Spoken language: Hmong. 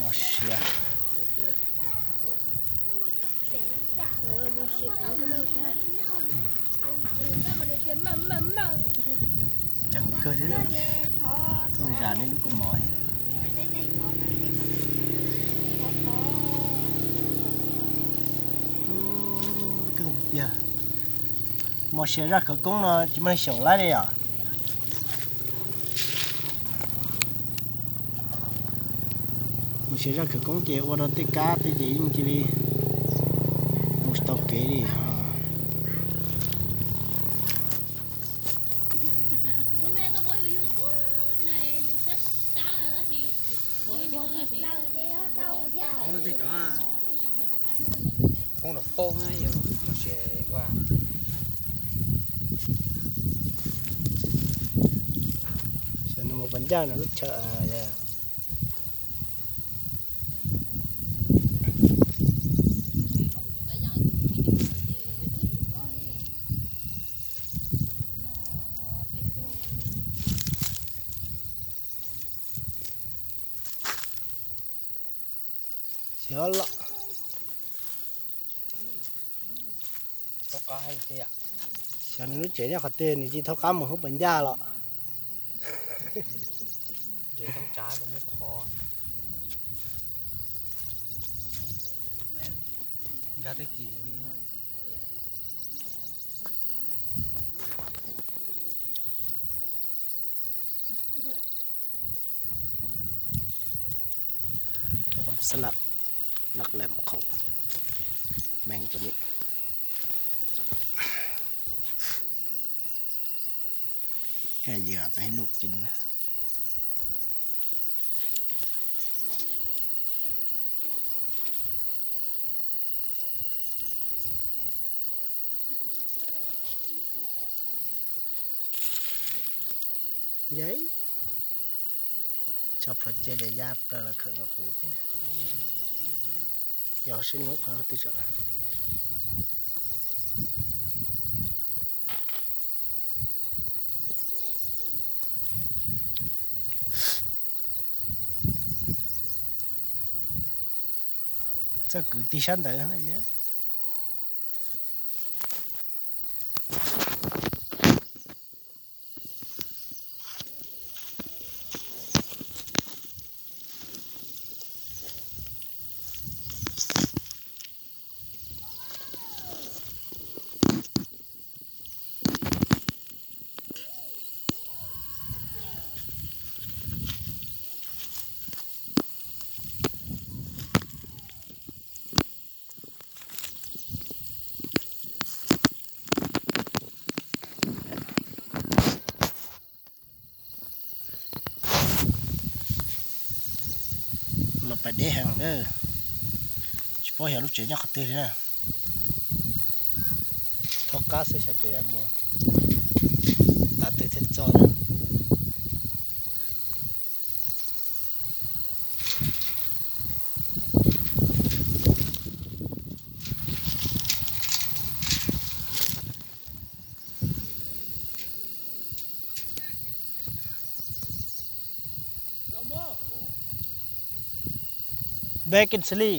Mos siav. Ceev kawg thiab, tuaj zam li lub kaus mom thiab. Kawg tiag. Mos siav zaj khawv koob no tsis muaj neeg xyaum lawm li yom. Mos siav zaj khawv koob ces ua rau tej kab tej ces yeej cia li mus tsis tau kev li. Poob rau pauj na, yog mus tsis ua. Xyov nws mus pas ncaj no lub chaw yog. Xyov los, xyov nws lub tsev nyob qhov twg, nws tsis thaub qab mus hauv pas ncaj los. Xab laj laj lem khaum meej tus ni. Koj yws peb lub kis. Yai, tso plhuav cia ces ya plaws los khawm nkaus kuv thiab. Yog sib hnub qhov twg tso. Txoj kwv tig sab ntawd na. Los pais deb heev na. Tsis paub xyov lub tsev nyob qhov twg li na. Thaub qab xwb xyov tias yuav mus tav twg thiaj txog na. Back in Sli.